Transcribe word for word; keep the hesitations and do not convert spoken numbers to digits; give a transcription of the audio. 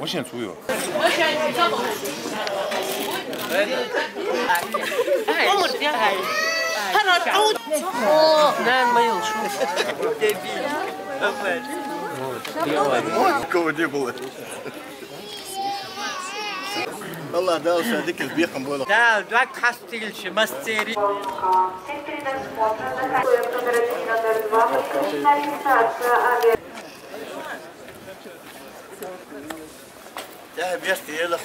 Машина свою. Такого не было. Аллах дал садик из бехом было. Да, два кастильчи мастери. Да, без тела.